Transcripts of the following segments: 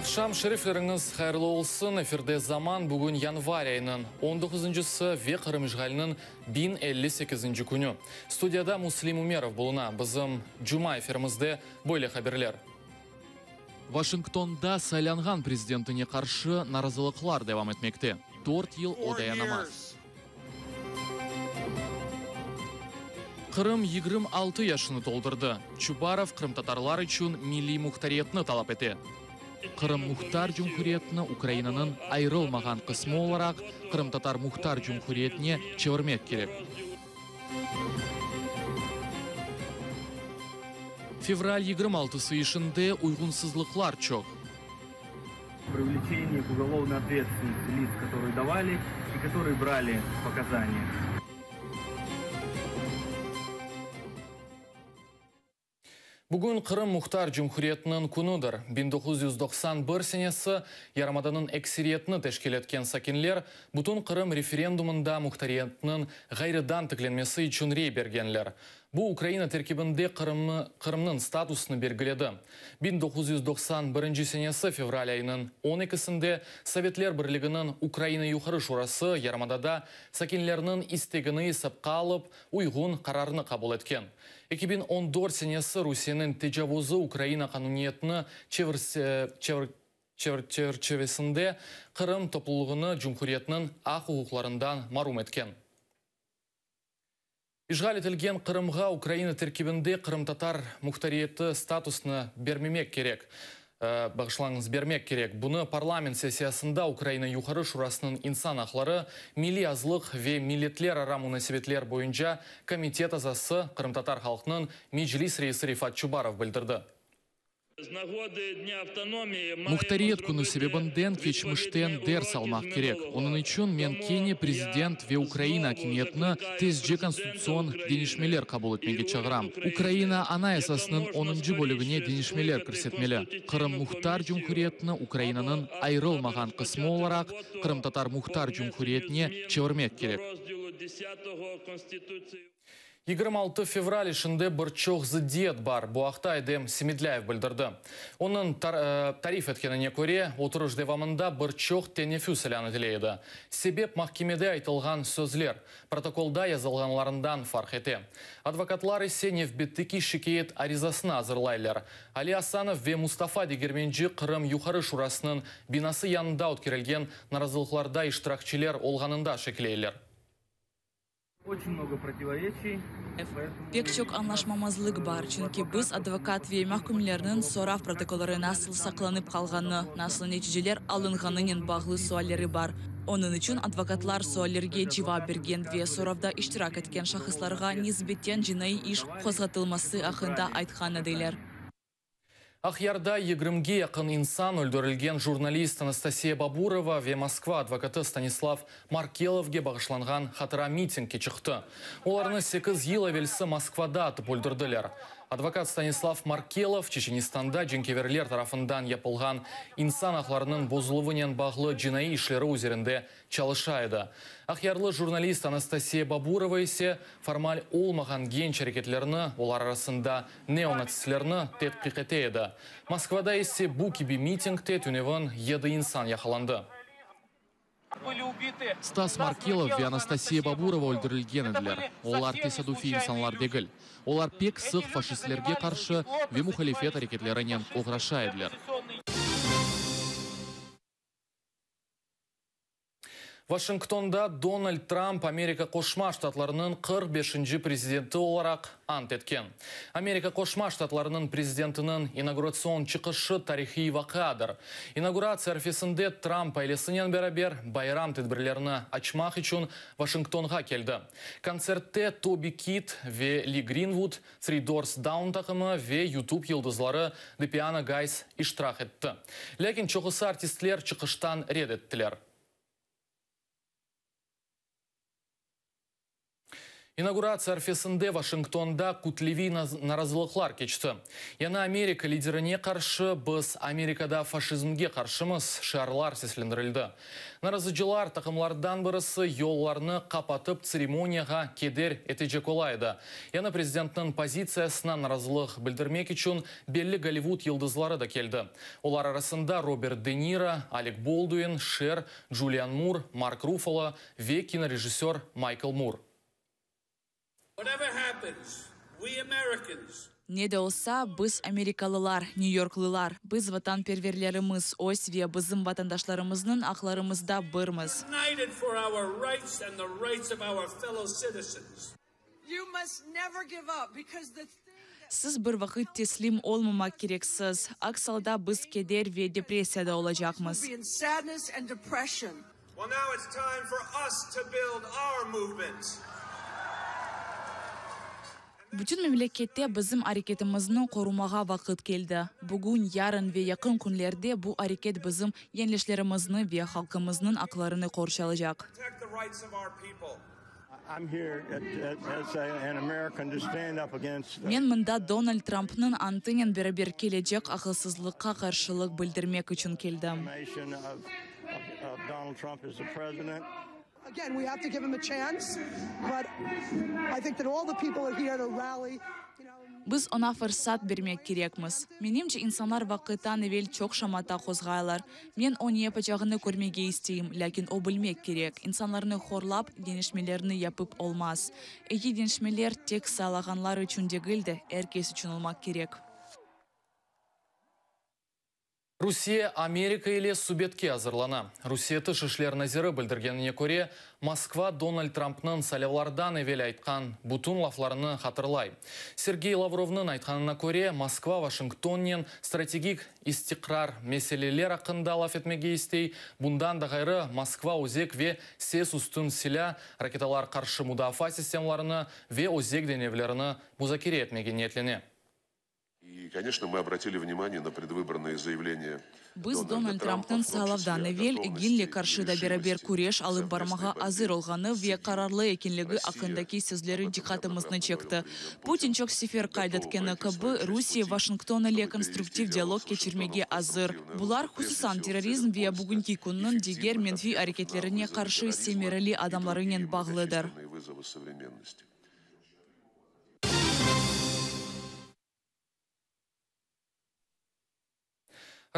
Aqşam şerifleriñiz hayırlı olsun! Efirde Zaman, bugün yanvar ayınıñ on doquzuncısı ve Qırım işğaliniñ 1058-nci künü. Studiyada Müslim Ümerov buluna. Bizim cuma efirimizde böyle haberler. Vaşingtonda saylanğan prezidentine qarşı narazılıqlar devam etmekte. Dört yıl o dayanamaz. Qırım 26 yaşını toldurdı. Çubarov qırımtatarlar içün milliy muhtariyetni talap ete. Qırım Muhtar Cumhuriyetini Ukrainanıñ ayırılmağan qısmı olaraq Qırımtatar Muhtar Cumhuriyetine çevirmek kerek. Fevral 26-sı işinde uyğunsızlıqlar çoq. Привlечение к уголовной ответственности лиц, которые давали и которые брали показания. Bugün Qırım Muhtar Cumhuriyetiniñ künüdir. 1991 senesi yarımadanıñ ekseriyetini teşkil etken sakinler Bütünqırım referendumında muhtariyetniñ ğayrıdan tiklenmesi içün rey bergenler. Bu Ukraina terkibinde Qırımnıñ statusını belgiledi. 1991 senesi fevral ayınıñ on ekisinde Sovetler Birliginiñ Ukraina Yuqarı Şurası yarımadada sakinlerniñ istegini esapqa alıp, uyğun qararnı qabul etken. 2014 senesi Rusiyeniñ tecavuzı Ukraina qanuniyetini çerçivesinde Qırım toplulığını cumhuriyetniñ aq-uquqlarından marum etken. İşğal etilgen Qırımğa Ukraina terkibinde qırımtatar muhtariyeti statusını bermemek kerek, bağışlañız, bermek kerek. Bunı parlament sessiyasında Ukraina Yuqarı Şurasınıñ insan aqları, milliy azlıq ve milletlerara munasebetler boyunca komitet azası, qırımtatar halqınıñ Meclis reisi Refat Çubarov bildirdi. Muhtariyet künü sebebinden keçmişten ders almaq kerek. Onıñ içün men kene prezident ve Ukraina akimiyetini tezce konstitutsion deñişmeler qabul etmege çağıram. Ukraina Anayasasınıñ onuncı bölügine deñişmeler kirsetmeli, Qırım Muhtar Cumhuriyetini Ukrainanıñ ayırılmağan qısmı olaraq Qırımtatar Muhtar Cumhuriyetine çevirmek kerek. 26 fevral işinde bir çoq zıddiyet bar. Bu aqta Edem Semedlâyev bildirdi. Onıñ tarif etkenine köre, oturış devamında bir çoq teneffüs ilân etile edi. Sebep mahkemede aytılğan sözler, protokolda yazılğanlarından farq ete. Advokatlar ise nevbetteki şikâyet arizasını azırlaylar. Ali Asanov ve Mustafa Degermenci Qırım Yuqarı Şurasınıñ binası yanında ötkerilgen narazılıqlarda iştirakçiler olğanında şekleyler. Pek çoq añlaşmamazlıq bar, çünki biz advokat ve mahkümlerniñ sorav protokolları nasıl saqlanıp qalğanı, nasıl neticeler alınğanınen bağlı sualleri bar. Onıñ içün advokatlar suallerge cevap bergen ve soravda iştirak etken şahıslarğa nisbeten cinaiy iş qozğatılması aqqında aytqan ediler. Aqyarda yigirmige yaqın insan öldürilgen jurnalist Anastasiya Baburova ve Moskva advokatı Stanislav Markelovge bağışlanğan hatıra mitingge çıqtı. Olarnı sekiz yıl evelsi Moskvada atıp öldürdiler. Advokat Stanislav Markelov Çeçenistanda cenkeverler tarafından yapılğan insan aqlarınıñ bozuluvınen bağlı cinaiy işleri üzerinde çalışa edi. Aqyarlı jurnalist Anastasiya Baburova ise formal olmağan genç areketlerini, olar arasında neonatsistlerni tedqiq ete edi. Moskvada ise bu kibi mitingte tünevin yedi insan yaqalandı. Stas Markelov ve Anastasiya Baburova öldürilgen ediler. Olar tesadüfiy insanlar degil. Olar pek sıq faşistlerge qarşı ve muhalifet areketlerinen oğraşa ediler. Vaşingtonda Donald Tramp Amerika Qoşma Ştatlarınıñ 45-nci prezidenti olaraq ant etken. Amerika Qoşma Ştatlarınıñ prezidentiniñ inauguratsion çıqışı tarihiy vaqiadır. İnauguratsiya arfesinde Tramp ailesinen beraber bayram tedbirlerini açmaq içün Vaşingtonğa keldi. Kontsertte Tobi Kit ve Li Grinvud, Three Doors Down taqımı ve YouTube yıldızları The Piano Guys iştirak etti. Lâkin çoqusı artistler çıqıştan red ettiler. İnauguratsiya arfesinde Vaşingtonda kütleviy narazılıqlar keçti. Yañı Amerika liderine qarşı Biz Amerikada faşizmge qarşımız şiarlar seslendirildi. Narazıcılar taqımlardan birisi yollarnı qapatıp tseremoniyağa keder etecek ola edi. Yañı prezidentniñ pozitsiyasına narazılıq bildirmek içün belli Gollivud yıldızları da keldi. Olar arasında Robert De Niro, Alek Bolduin, Şer, Julian Mur, Mark Ruffalo ve kinorejissör Maykl Mur. Ne de olsa, biz, amerikalılar, nyü-yorklılar, biz vatanperverlerimiz, öz ve bizim vatandaşlarımıznıñ aqlarımızda birmiz. Siz bir vaqıt teslim olmamaq kereksiz, aks alda biz keder ve depressiyada olacaqmız. Bütün memlekette bizim areketimizni qorumağa vaqıt keldi. Bugün, yarın ve yaqın künlerde bu areket bizim yeñleşlerimizni ve halqımıznıñ aqlarını qorçalacaq. Men mında Donald Trampnıñ antınen beraber kelecek aqılsızlıqqa qarşılıq bildirmek içün keldim. Biz oña fırsat bermek kerekmiz. Menimce, insanlar vaqıttan evel çoq şamata qozğaylar. Men o ne yapacağını körmege isteyim, lâkin o bilmek kerek, insanlarnı horlap, deñişmelerni yapıp olmaz. Eyi deñişmeler tek saylağanlar içün degil de, er kes içün olmaq kerek. Rusiye Amerika ile subetke azırlana. Rusiye Tış işler naziri bildirgenine köre, Moskva Donald Trampnıñ saylavlardan evel aytqan bütün laflarını hatırlay. Sergey Lavrovnıñ aytqanına köre, Moskva Vaşingtonnen strategik istiqrar meseleler aqqında laf etmege istey, bundan da ğayrı, Moskva özek ve ses üstün silâ, raketalar qarşı mudafaa sistemlarını ve özek deñevlerini muzakere etmege niyetlene. Biz Donald Trampnıñ saylavdan evel İGİLle qarşı da beraber küreş alıp barmağa azır olğanı ve qararlı ekenligi aqqındaki sözleri diqqatımıznı çekti. Putin çoq sefer qayd etkeni kibi, Rusiye Vaşington ile konstruktiv dialog keçirmege azır. Bular, hususan, terrorizm ve bugünki künniñ diger menfiy areketlerine qarşı semereli adamlarınen bağlıdır.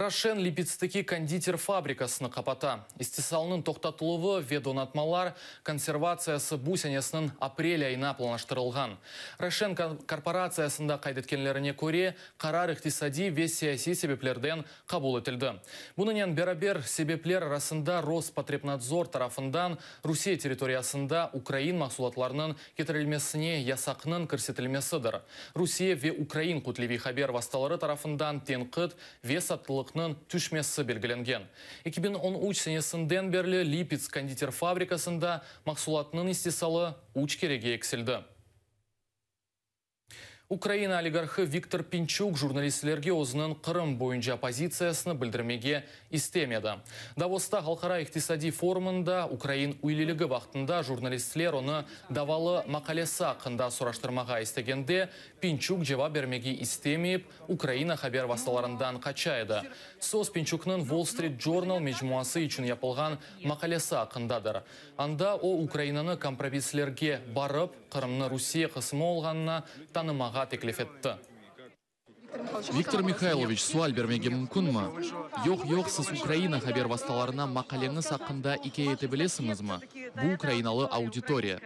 Roşen Lipetsteki konditer fabrikasını qapata. İstisalnıñ toqtatıluvı ve donatmalar konservatsiyası bu senesiniñ aprel ayına planlaştırılğan. Roşen korporatsiyasında qayd etkenlerine köre, qarar iqtisadiy ve siyasiy sebeplerden qabul etildi. Bunınen beraber, sebepler arasında Rospotrebnadzor tarafından Rusiye territoriyasında ukrain mahsulatlarınıñ ketirilmesine yasaqnıñ kirsetilmesidir, Rusiye ve ukrain kütleviy haber vastaları tarafından tenqit ve satılıqnıñ tüşmesi belgilengen. 2013 senesinden berli Lipetsk konditer fabrikasında mahsulatnıñ istisalı üç kerege eksildi. Ukraina oligarhı Viktor Pinçuk jurnalistlerge özüniñ Qırım boyunca pozitsiyasını bildirmege istemedi. Davosta Halqara iqtisadiy forumında ukrain üyleligi vaqtında jurnalistler onı davalı maqalesi aqqında soraştırmağa istegende, Pinçuk cevap bermege istemeyip, Ukraina haber vastalarından qaça edi. Söz Pinçuknıñ Wall Street Journal mecmuası içün yapılğan maqalesi aqqındadır. Anda o, Ukrainanı kompromislerge barıp, Qırımnı Rusiye qısmı olğanına tanımağa teklif etti. Viktor Mihayloviç, sual bermege mümkünmi? Yoq, yoq, siz Ukraina haber vastalarına maqaleñiz aqqında ikâye ete bilesiñizmi? Bu ukrainalı auditoriya.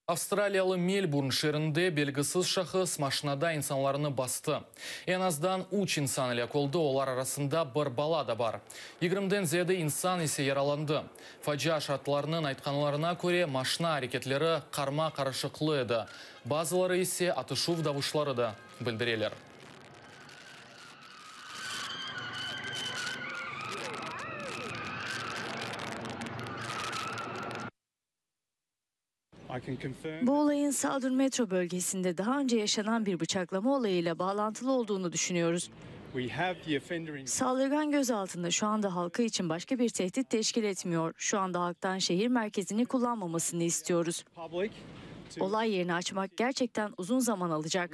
Avstraliyalı Melburn şeerinde belgisiz şahıs maşinada insanlarnı bastı. Eñ azdan üç insan elâk oldı, olar arasında bir bala da bar. Yigirmiden ziyade insan ise yaralandı. Facia şaatlarınıñ aytqanlarına köre, maşina areketleri qarma-qarışıqlı edi, bazıları ise atışuv davuşları da bildireler. Bu olayın Southern Metro bölgesinde daha önce yaşanan bir bıçaklama olayıyla bağlantılı olduğunu düşünüyoruz. Saldırgan gözaltında şu anda halkı için başka bir tehdit teşkil etmiyor. Şu anda halktan şehir merkezini kullanmamasını istiyoruz. Olay yerini açmak gerçekten uzun zaman alacak.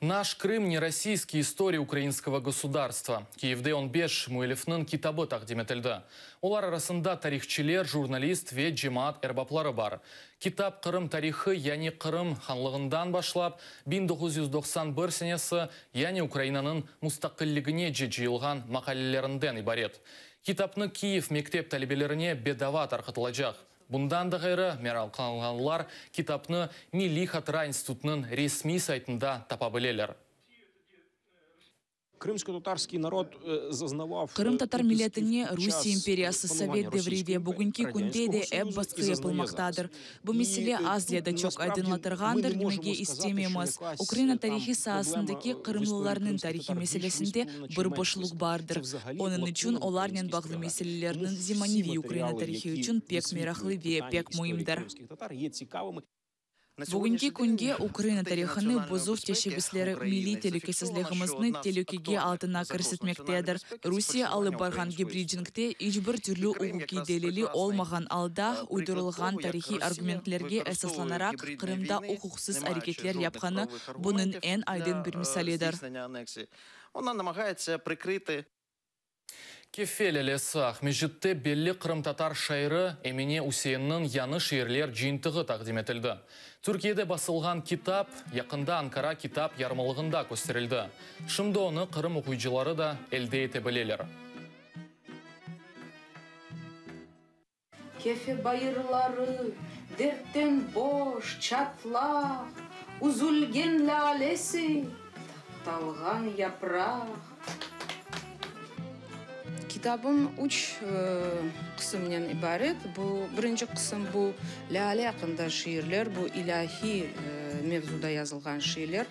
Naş Krım ne rossiyskiy, istoriya ukrainskogo gosudarstva. Kiyevde on beş müellifniñ kitabı taqdim etildi. Olar arasında tarihçiler, jurnalist ve cemaat erbapları bar. Kitap Qırım tarihı, yani Qırım hanlığından başlap 1991 senesi, yani Ukrainanıñ mustaqilliginece cıyılğan maqalelerinden ibaret. Kitapnı Kiyev mektep talebelerine bedava tarqatılacaq. Bundan da ğayrı, meraqlanğanlar kitapnı Milliy hatıra institutınıñ resmiy saytında tapa bileler. Qırımtatar milletine Rusiye imperiyası, sovet devri ve bugünki künde de ep basqı yapılmaqtadır. Bu mesele az ya da çoq aydınlatırğandır demege istemeymiz. Ukraina tarihi saasındaki qırımlılarnıñ tarihi meselesinde bir boşluq bardır. Onıñ içün olarnen bağlı meselelerniñ zemaneviy Ukraina tarihi içün pek meraqlı ve pek müimdir. Bugünki künge Ukraina tarihını bozuv teşebbüsleri milliy telükesizligimizni telükege altına kirsetmektedir. Rusiye alıp barğan gibrid cenkte iç bir türlü uquqiy delili olmağan alda uydurılğan tarihiy argumentlerge esaslanaraq Qırımda uquqsız areketler yapqanı bunıñ eñ aydın bir misalidir. Kefe lâlesi, Aqmescitte belli qırımtatar şairi Emine Üseinniñ yañı şiirler cıyıntığı taqdim etildi. Türkiyede basılğan kitap yaqında Ankara kitap yarmalığında kösterildi. Şimdi onı Qırım oquyıcıları da elde ete bileler. Kefe bayırları dertten boş, çatlaq, Üzülgen lâlesi, taptalğan yapraq. Kitabım üç qısımnen ibaret. Bu birinci qısım, bu lâle aqqında şiirler, bu ilâhiy mevzuda yazılğan şiirler.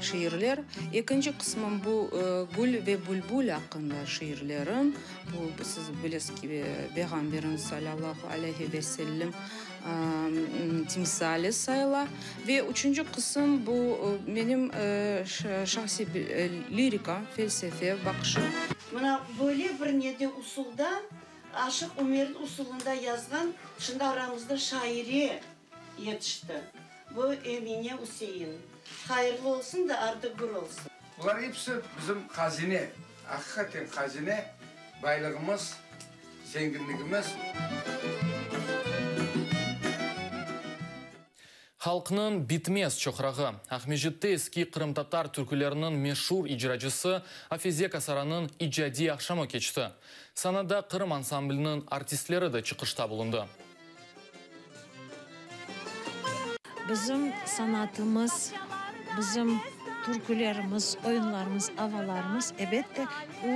Şiirler. Ekinci qısmım, bu gül ve bülbül aqqında şiirlerim. Bu, siz bilesiz ki, Peyğamberimiz salâllahu aleyhi ve sellem timsali sayıla. Ve üçünci qısım, bu menim şahsiy lirikam, felsefe baqışım. Mına böyle bir nede usulda, Aşıq Umerniñ usulında yazğan, şimdi aramızda şaire yetişti. Bu Emine Üsein. Hayırlı olsun da ardı gür olsun. Bular episi bizim hazine, aqiqaten hazine, baylığımız, zenginligimiz. Halqnıñ bitmez çoqrağı, Aqmescitte eski qırımtatar türküleriniñ meşur icracısı Afize Kasaranıñ icadiy aqşamı keçti. Sanada Qırım ansambliniñ artistleri de çıqışta bulundı. Bizim sanatımız, bizim türkülerimiz, oyunlarımız, avalarımız, ebet de, o,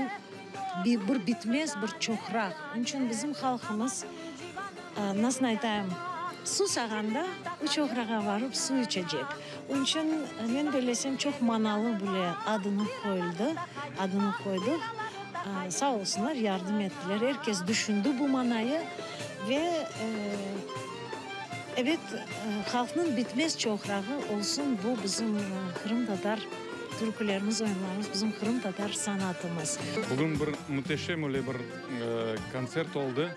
bir bitmez bir çoqraq. Onıñ içün bizim halqımız, nasıl aytayım, susağanda o çoqrağa varıp suv içecek. Onıñ içün, men bellesem, çoq manalı bile adını qoyuldı, adını qoydıq. Sağ olsunlar, yardım ettiler. Er kes düşündi bu manayı ve, ebet, halqnıñ bitmez çoqrağı olsun bu bizim qırımtatar türkülerimiz, oyunlarımız, bizim qırımtatar sanatımız. Bugün bir müteşem öyle bir kontsert oldı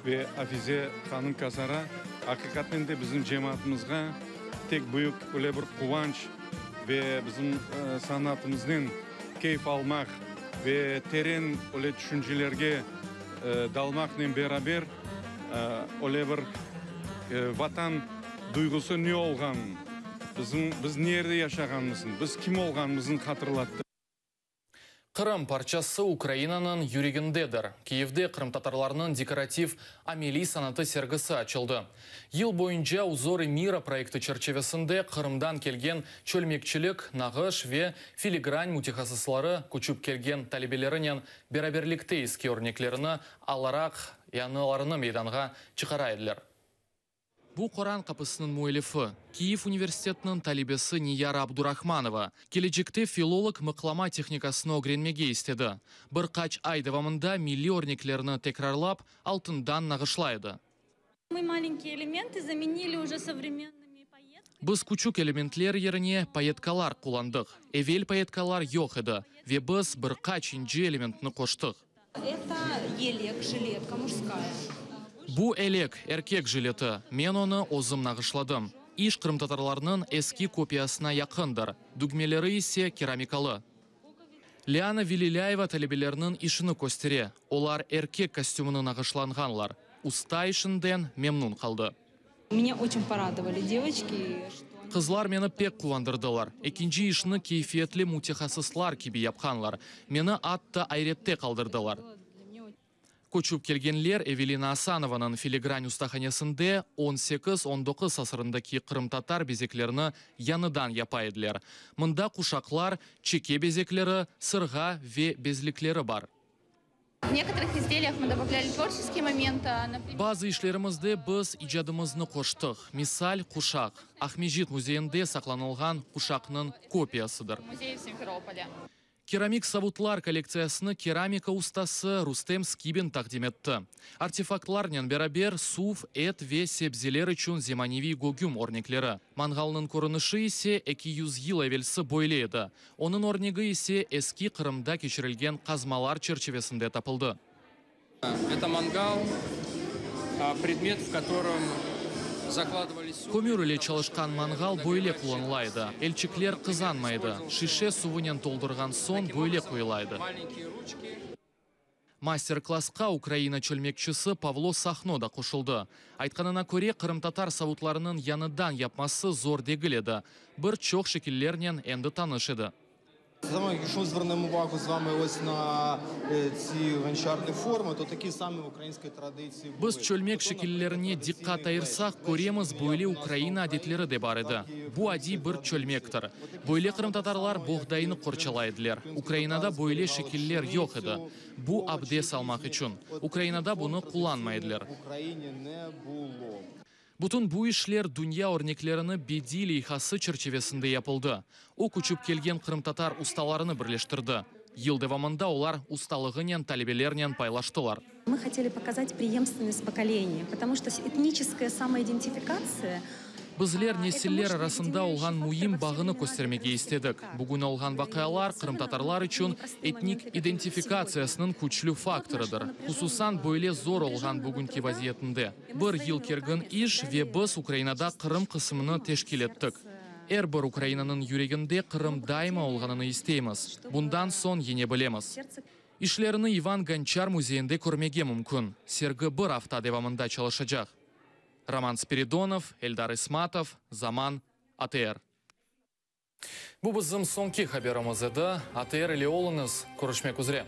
ve Afize hanım Kasara aqiqatnen de bizim cemaatımızğa tek büyük öyle bir quvanç ve bizim sanatımıznen keyf almaq ve teren öyle tüşüncelerge dalmaqnen beraber öyle bir Vatan duyğusı ne olğanın, bizim biz nerde yaşağanımıznı, biz kim olğanımıznı hatırlattı. Qırım parçası Ukrainanıñ yüregindedir. Kiyevde qırımtatarlarnıñ dekorativ-ameliy sanatı sergisi açıldı. Yıl boyunca Uzorı mira proyekti çerçivesinde Qırımdan kelgen çölmekçilik, nağış ve filigran mütehassısları köçip kelgen talebelerinen beraberlikte eski örneklerini alaraq yañılarını meydanğa çıqara ediler. Bu Qoran qapısınıñ müellifi, Kiyev universitetiniñ talebesi Niyara Abdurahmanova, kelecekte filolog mıqlama tehnikasını ögrenmege istedi. Bir qaç ay devamında milliy örneklerni tekrarlap, altından nağışlay edi. Biz küçük elementler yerine payetkalar qullandıq. Evel payetkalar yoq edi, ve biz bir qaç ince elementni qoştıq. Bu elek, erkek jileti. Men onı özüm nağışladım. İş qırımtatarlarnıñ eski kopiyasına yaqındır, dügmeleri ise keramikalı. Liana Velilâyeva talebelerniñ işini köstere. Olar erkek kostümini nağışlanğanlar. Usta işinden memnun qaldı. Menya oçen poradovali devoçki, çto. Qızlar meni pek quvandırdılar. Ekinci işni keyfiyetli mütehassıslar kibi yapqanlar. Meni atta ayrette qaldırdılar. Köçip kelgenler Evelina Asanovanıñ filigran ustahanesinde on sekiz, on doquz asırındaki qırımtatar bezeklerini yañıdan yapa ediler. Mında quşaqlar, çeke bezekleri, sırğa ve bezlikleri bar. В некоторых изделиях мы добавляли творческие моменты, например. Bazı işlerimizde biz icadımıznı qoştıq. Misal, quşaq. Aqmescit müzeyinde saqlanılğan quşaqnıñ kopiyasıdır. Музее в Симферополе. Keramik savutlar kollektsiyasını keramika ustası Rustem Skibin taqdim etti. Artefaktlarnen beraber suv, et ve sebzeler içün zemaneviy gögüm örnekleri. Manğalnıñ körünişi ise 200 yıl evelsi böyle edi. Onıñ örnegi ise Eski Qırımda keçirilgen qazmalar çerçivesinde tapıldı. Это мангал, предмет, в котором закладывались. Kömür ile çalışqan manğal böyle qullanıla edi. Elçikler qızanmay edi. Şişe suvınen toldurğan soñ böyle qoyula edi. Маленькие ручки. Master-klassqa Ukraina çölmekçisi Pavlo Sahno da qoşuldı. Aytqanına köre, qırımtatar savutlarınıñ yañıdan yapması zor degil edi. Bir çoq şekillernen endi tanış edi. Якщо звернемо увагу з вами ось на ці гончарні форми, то такі самі в українській традиції були. Biz çölmek şekillerine diqqat ayırsaq, köremiz, böyle Ukraina adetleri de bar edi. Bu adiy bir çölmektir. Böyle qırımtatarlar boğdaynı qorçalay ediler. Ukrainada böyle şekiller yoq edi. Bu abdes almaq içün. Ukrainada bunı qullanmay ediler. В Україні не було. Bütün bu işler Dünya örneklerini bediy leyhası çerçivesinde yapıldı. O, köçip kelgen qırımtatar ustalarını birleştirdi. Yıl devamında olar ustalığınen talebelernen paylaştılar. Мы хотели показать преемственность поколений, потому что этническая самоидентификация Bizler nesiller arasında olğan müim bağını köstermege istedik. Bugün olğan vaqialar qırımtatarlar içün etnik identifikatsiyasınıñ küçlü faktorıdır. Hususan böyle zor olğan bugünki vaziyetinde. Bir yıl kergin iş ve biz Ukrainada Qırım qısmını teşkil ettik. Er bir Ukrainanıñ yüreginde Qırım daima olğanını isteymiz. Bundan soñ yeñe bilemiz. İşlerini İvan Gonçar müzeyinde körmege mümkün. Sergi bir afta devamında çalışacaq. Roman Spiridonov, Eldar İsmatov, Zaman, ATR. Bu bizim soñki haberimiz edi. ATR ile oluñız. Körüşmek üzre.